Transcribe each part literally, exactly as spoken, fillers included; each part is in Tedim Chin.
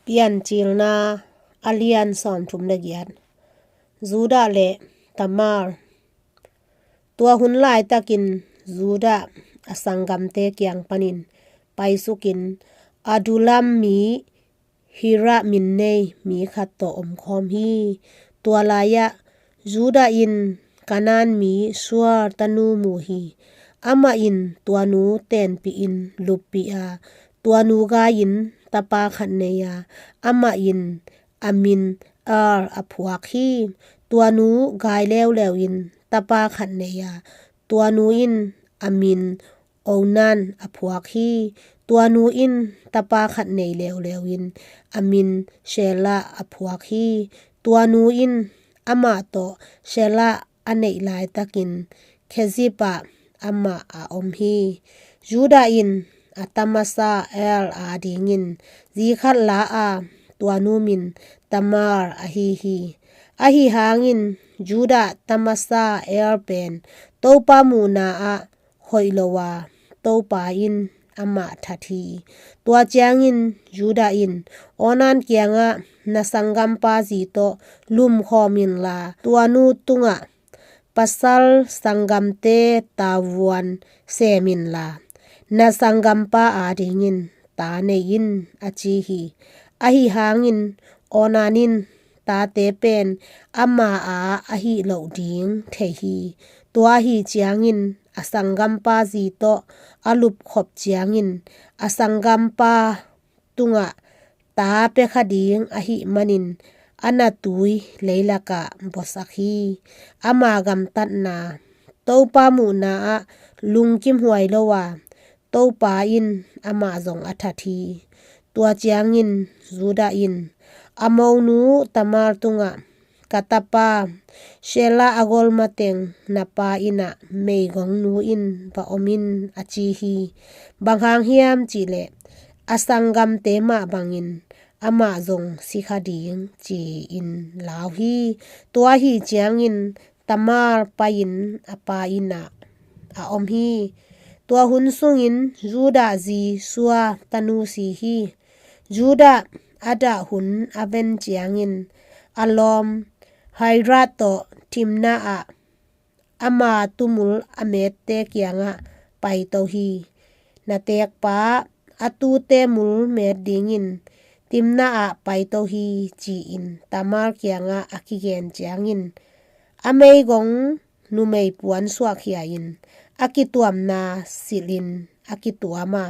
Piancilna a lian sawmthum le giat. Judah le Tamar. Tua hun laitakin Judah a sanggamte kiang panin paisukin Adullam mi Hira min nei mi khat tawh omkhawm hi. Tua lai-ah Judah in Kanaan mi Suar tanu mu hi. Amah in tua nu tenpih in luppih a, tua nu gai-in tapa khat nei a, amah in a min Er a phuak hi. Tua nu gai leuleu in tapa khat nei a, tua nu in a min Onan a phuak hi. Tua nu in tapa khat nei leuleu in a min Shelah a phuak hi. Tua nu in amah tawh Shelah a neih laitakin Kezib ah amah a om hi. Judah in a tamasa Er adingin zi khat la a, tua nu min Tamar ahi hi. Ahi hangin Judah tamasa Er pen Topa muhna ah hoih lo a, Topa in amah that hi. Tua ciangin Judah in Onan kiangah, "Na sanggampa zi tawh lumkhawm inla, tua nu tungah pasal sanggamte tavuan sem inla, na sanggampa adingin ta nei in," a ci hi. Ahi hangin Onan in tate pen ama a ahi loh ding thei hi. Tua ahi ciangin a sanggampa zi tawh a lupkhop ciangin a sanggampa tungah ta pia kha ding ahih manin a natui leilakah buasak hi. Ama gamtatna Topa muhna ah lungkim huai lo a, Topa in amah zong a that hi. Tua ciangin Judah in a monu Tamar tungah, "Ka tapa Shelah a gol mateng na pa inn ah meigongnu in va om in," a ci hi. Bang hang hiam cihleh a sanggamte mah bangin amah zong si kha ding ci-in lau hi. Tua ahi ciangin Tamar pai-in a pa inn ah a om hi. Tua hun sungin Judah zi Sua tanu si hi. Judah a dah hun a ven ciangin a lawm Hira tawh Timna ah ama tumul a mette kiangah paito hi. "Na tekpa a tute mul met dingin Timna ah paito hi," ci-in Tamar kiangah a kigen ciangin, a meigong numei puan suahkhia-in a kituamna silhin a kituam a,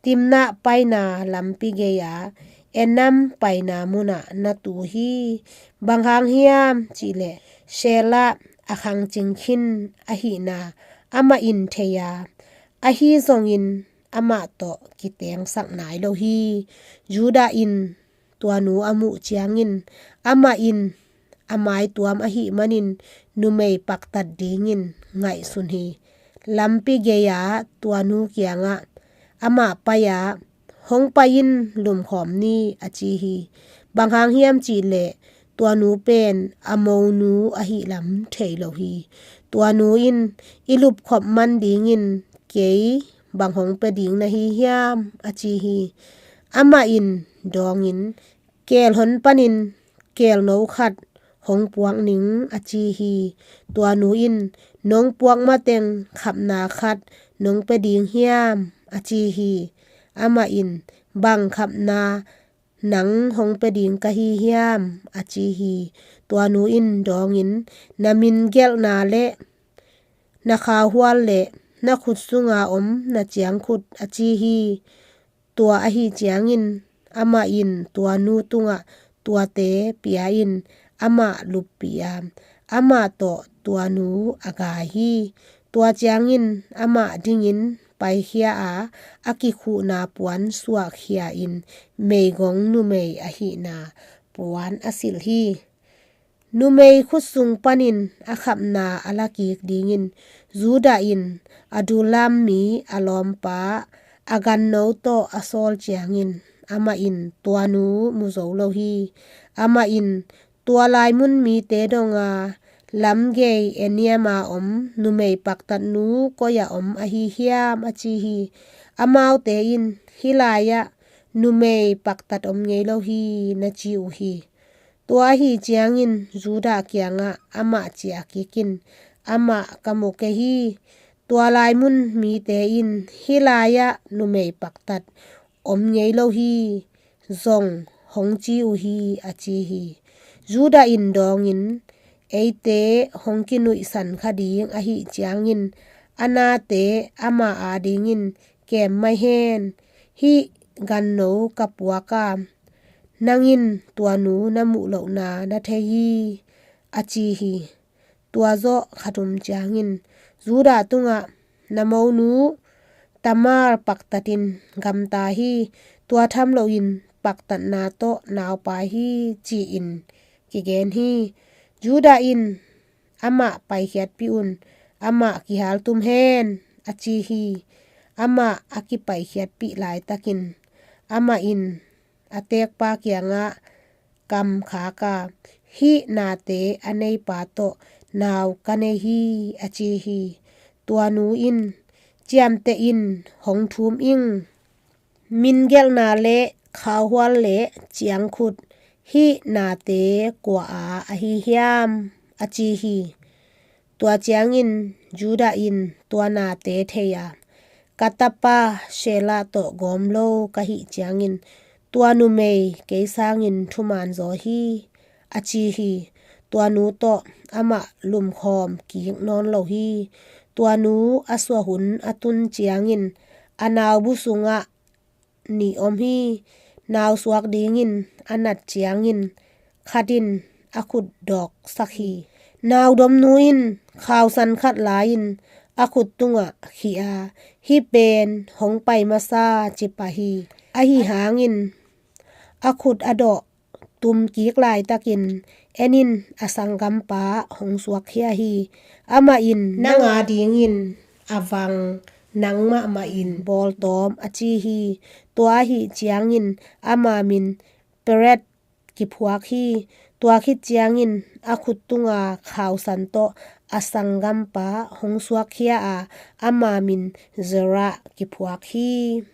Timna paina lampi gei-a Enam paina munah na tu hi. Bang hang hiam cihleh Shelah a khangcing khin ahihna amah in thei a, ahi zongin amah tawh kitengsak nai lo hi. Judah in tua nu a muh ciangin amah in a maituam ahih manin numei paktat dingin ngaihsun hi. Lampi gei-a tua nu kiangah amah pai-a, "Hong pai in, lumkhawm ni," a ci hi. Bang hang hiam cihleh tua nu pen a monu ahih lam thei lo hi. Tua nu in, "I lupkhop man dingin kei bang hong pia ding na hi hiam?" a ci hi. Amah in dawngin, "Keel hon panin keelno khat hong puak ning," a ci hi. Tua nu in, "Nong puak mateng khapna khat nong pia ding hiam?" a ci hi. Amah in, "Bang khapna nang hong pia ding ka hi hiam?" a ci hi. Tua nu in dawngin, "Na min gelhna le na khauhual le na khut sunga om na ciangkhut," a ci hi. Tua ahi ciangin amah in tua nu tungah tuate pia-in amah luppih a, amah tawh tua nu a gai hi. Tua ciangin amah dingin paikhia a, a kikhuhna puan suahkhia-in meigong numei ahihna puan a silh hi. Numei khut sung panin a khapna a lakik dingin Judah in Adullam mi a lawmpa a ganno tawh a sawl ciangin amah in tua nu mu zo lo hi. Amah in, "Tua lai mun mite donga lamgei Enaim a om numei paktatnu koi-ah om ahi hiam?" a ci hi. Amaute in, "Hih lai-ah numei paktat om ngei lo hi, na ci uh hi. Tua ahih ciangin Judah kiangah amah ciah kik in, amah ka mu kei hi. Tua lai mun mite in, hih lai-ah numei paktat om ngei lo hi zong hong ci uh hi, a ci hi. Judah in dawngin, eite hong kinuihsan kha ding ahih ciangin a nate ama adingin kem mai hen. Hih ganno ka puak a, nang in tua nu na muh lohna na thei hi, a ci hi. Tua zawh khat um ciangin Judah tungah, na monu Tamar paktatin gamta hi. Tua tham loin paktatna tawh naupai hi, ci-in kigen hi. Judah in, amah paikhiatpih un, amah kihaltum hen, a ci hi. Amah a kipaikhiatpih laitakin amah in a tekpa kiangah kam khak a, hih nate a neipa tawh nau ka nei hi, a ci hi. Tua nu in, ciamtehin hong thum ing. Min gelhna le khauhual le ciangkhut, hih nate kua aa ahi hiam, a ci hi. Tua ciangin Judah in tua nate thei a, ka tapa Shelah tawh gawm lo ka hih ciangin tua numei kei sangin thuman zaw hi, a ci hi. Tua nu tawh amah lumkhawm kik nawn lo hi. Tua nu a suah hun a tun ciangin a naubu sungah nih om hi. Nau suak dingin a nat ciangin khat in a khut dawksak hi. Naudomnu in khausan khat la-in a khut tungah khih a, hih pen hong pai masa ci pah hi. Ahi hangin a khut a dawh tum kik laitakin en in, a sanggampa hong suakkhia hi. Amah in, nang adingin a vang nang mahmah in bawltawm, a ci hi. Tua ahih ciangin ama min Pered kiphuak hi. Tua khit ciangin a khut tunga khausan tawh a sanggampa hong suakkhia a, ama min Zerah kiphuak hi.